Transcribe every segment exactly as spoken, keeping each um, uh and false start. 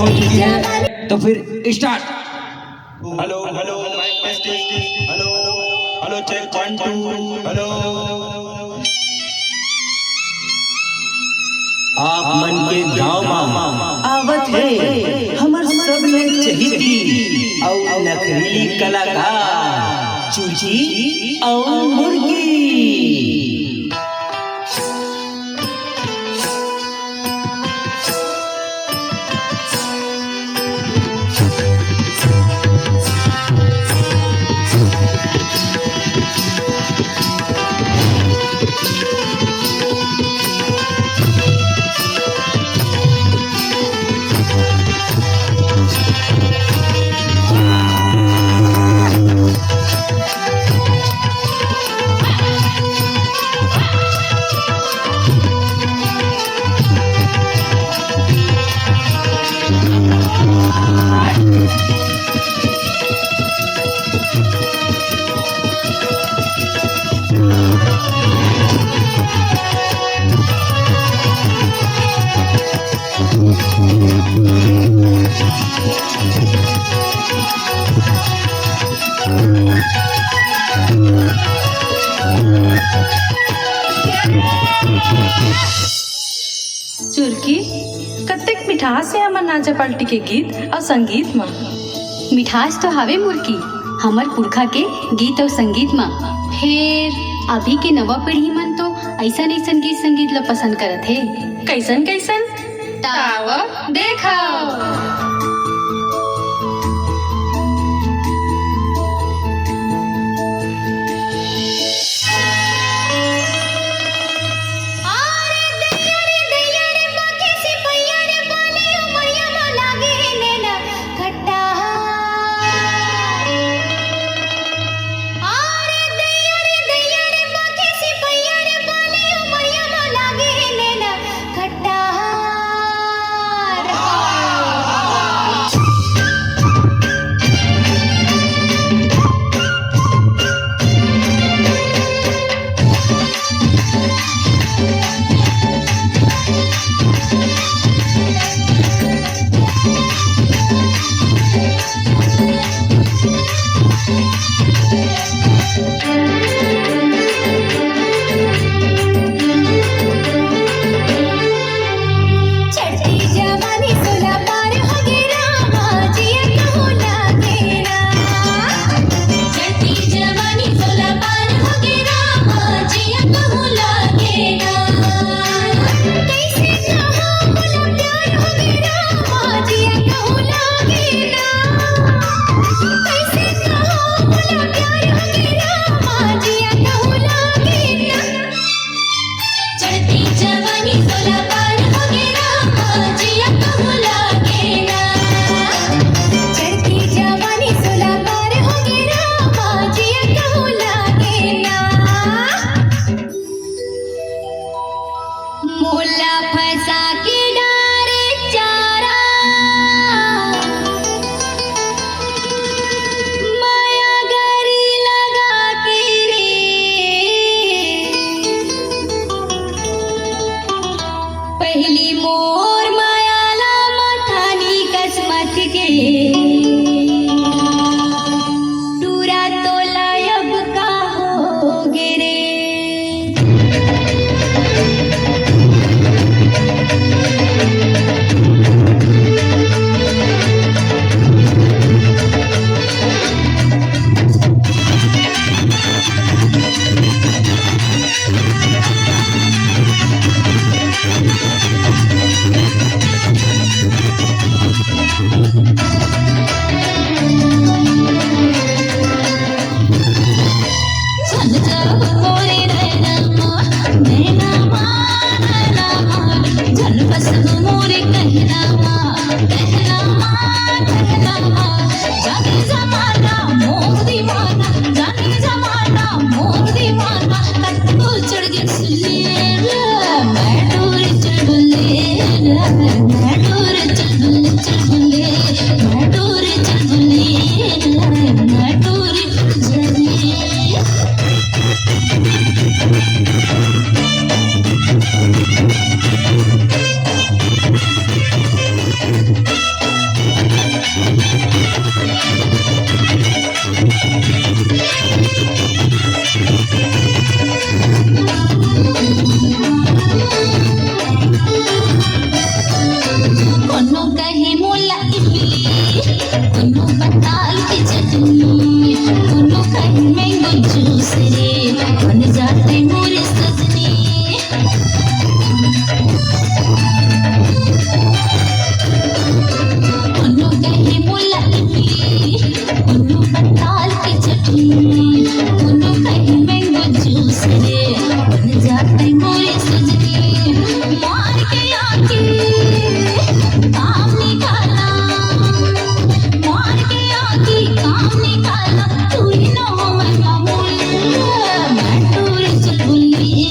ठीक है, तो फिर start. Hello, hello, mic testing. Hello, hello, check one, two. Hello. आप मन के गांव म आवत हे हमर सबले चहिती अउ नखरेली कलाकार चुरकी अउ मुरकी। चुरकी, कतेक मिठास हे हमर नाचा पार्टी के गीत अउ संगीत म। मिठास तो हावे मुरकी, हमर पुरखा के गीत अउ संगीत म। फेर अभी के नवा पीढ़ी मन तो अइसन अइसन गीत संगीत ल पसंद करत हे। कइसन कइसन? ताव देखव।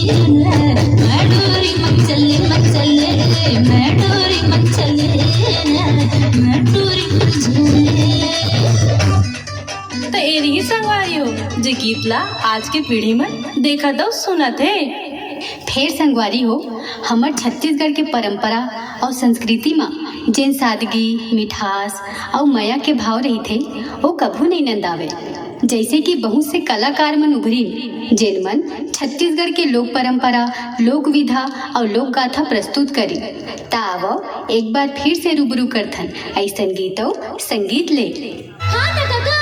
मैं डोरी मत चले, मत चले, मैं डोरी मत चले, मैं डोरी मत चले। त ए रही संगवारी हो, जे गीत ला आज के पीढ़ी मन देखत अउ सुनत हे। फेर संगवारी हो, हमर छत्तीसगढ़ के परंपरा अउ संस्कृति म जेन सादगी, मिठास अउ मया के भाव रहिथे, ओ कभू नइ नंदावय। जइसे कि बहुत से कलाकार मन उभरिन, जेन मन छत्तीसगढ़ के लोक परंपरा, लोक विधा अउ लोक गाथा प्रस्तुत करिन। त आवव, एक बार फिर से रूबरू करथन अइसन गीत अउ संगीत ले। हाँ त कका,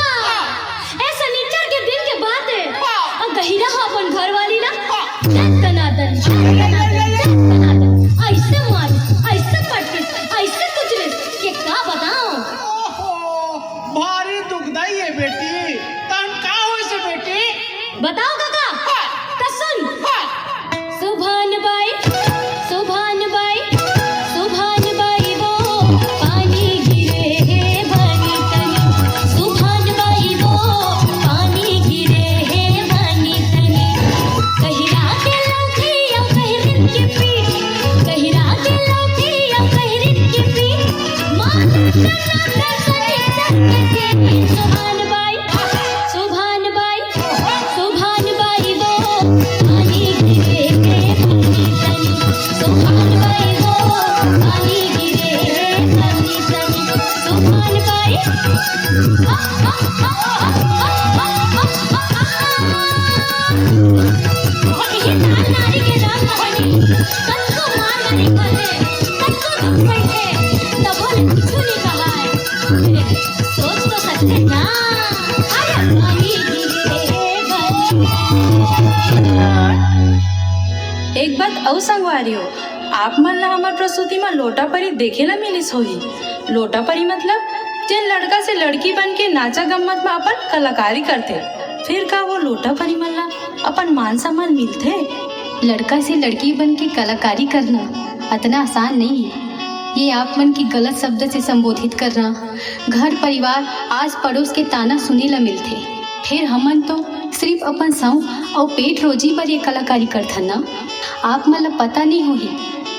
ए सनिचर के दिन के बात हे। अउ गहिरा ह अपन घरवाली ला टकनादन, टकनादन, टकनादन। अइसे मारिस, अइसे पटकिस, अइसे कुचलिस, के का बतावं? ओहो, भारी दुखदाई हे बेटी। तहन का होइस बेटी? बतावं कका, त सुन। सुभान बाई, सुभान बाई, सुभान बाई वो पानी गिरे हे बनी तनी। सुभान बाई वो पानी गिरे हे बनी तनी। गहिरा के लौकी अउ गहिरिन के पीठ, गहिरा के लौकी अउ गहिरिन के पीठ। माँ सुभान बाई, सुभान बाई, सुभान बाई वो पानी गिरे हे बनी तनी। सुभान बाई वो पानी गिरे हे बनी तनी। सुभान बाई। ये नार नारी के राम कहानी। कतको मार मारे भले, कतको दुख सहे, तभो ले कुछु नइ कहाय। सोच तो सकथे ना। अरे पानी गिरे हे बनी। एक बात अउ संगवारी हो, आप मन ला हमर प्रस्तुति म लोटा परी देखे ला मिलिस होही। लोटा परी मतलब जेन लड़का से लड़की बन के नाचा गम्मत म अपन कलाकारी करथे, फिर का वो लोटा परी मन ला अपन मान सम्मान मिलथे? लड़का से लड़की बन के कलाकारी करना अतना आसान नइ हे। ये आप मन के गलत शब्द से संबोधित करना, घर परिवार, आस पड़ोस के ताना सुने ला मिलथे। फेर हमन तो सिरिफ अपन सौंफ अउ पेट रोजी बर ये कलाकारी करथन ना। आप मन ला पता नइ होही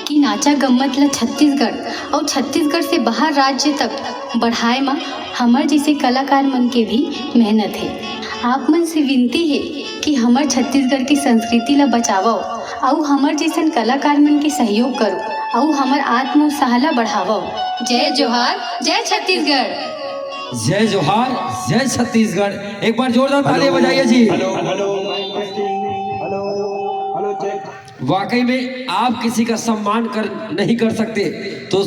कि नाचा गम्मत ला छत्तीसगढ़ अउ छत्तीसगढ़ से बाहर राज्य तक बढ़ाए म हमर जइसे कलाकार मन के भी मेहनत हे। आप मन से विनती हे कि हमर छत्तीसगढ़ के संस्कृति ला बचावव अउ हमर जइसन कलाकार मन के सहयोग करव अउ हमर आत्म उत्साह ला बढ़ावव। जय जोहार, जय छत्तीसगढ़। जय जोहार, जय छत्तीसगढ़। एक बार जोरदार तालियां बजाइए जी। Hello, hello, mic testing. Hello, hello, check. वाकई में आप किसी का सम्मान कर, नहीं कर सकते तो